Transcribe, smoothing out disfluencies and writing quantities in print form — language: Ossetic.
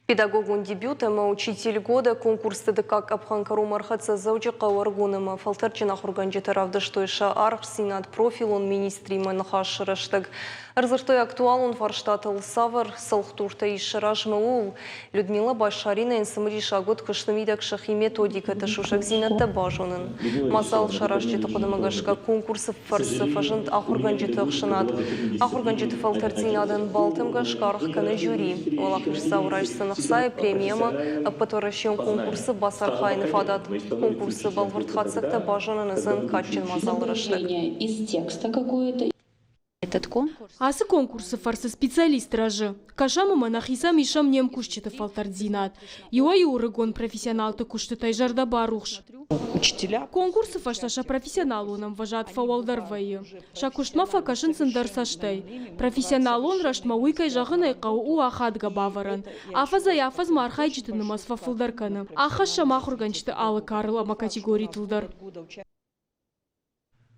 Педагогон дебют ӕмӕ Учитель года конкурсты дыккаг къӕпхӕн кӕронмӕ ӕрхӕццӕ Дзӕуджыхъӕуы ӕрыгон ӕмӕ фӕлтӕрдджын ахуыргӕнджытӕ равдыстой сӕ аргъдзинад профилон министримӕ ныхасы рӕстӕг. Ӕрдзырдтой актуалон фарстатыл, цавӕр цӕлхдуртӕ ис сӕ размӕ, ууыл. Людмила Башаринайӕн цымыдисаг уыд куысты мидӕг сӕхи методикӕты сусӕгдзинӕдтӕ базонын. Мадзал саразджыты хъуыдымӕ гӕсгӕ конкурсы фӕрцы фӕзынд ахуыргӕнджыты ӕхсӕнад. Ахуыргӕнджыты фӕлтӕрддзинадӕн баллтӕм гӕсгӕ аргъ кӕны жюри. Уӕлахиздзау райсдзӕн ӕхцайы преми ӕмӕ ӕппӕтуӕрӕсеон конкурсы бацархайыны фадат. Конкурсы бӕлвырд хатдзӕгтӕ базонын уыдзӕн кадджын мадзалы рӕстӕг. Ацы конкурсы фӕрцы специалист рӕзы. Кӕсӕм ӕмӕ нӕхицӕн исӕм не мкусджыты фӕлтӕрддзинад. Иуӕй-иу ӕрыгон профессионалты куыстытӕй зӕрдӕ барухс. Конкурсы фӕстӕ сӕ профессионалон ӕмвӕзад фӕуӕлдӕр вӕййы. Сӕ куыстмӕ фӕкӕсынц ӕндӕр цӕстӕй. Профессионалон рӕзтмӕ уый, кӕй зӕгъын ӕй хъӕуы, у ахадгӕ бавӕрӕн. Афӕдзӕй-афӕдзмӕ архайджыты нымӕц фӕфылдӕр кӕны. Ӕххӕссӕм ахуыргӕнджыты алы карыл ӕмӕ категоритыл дӕр.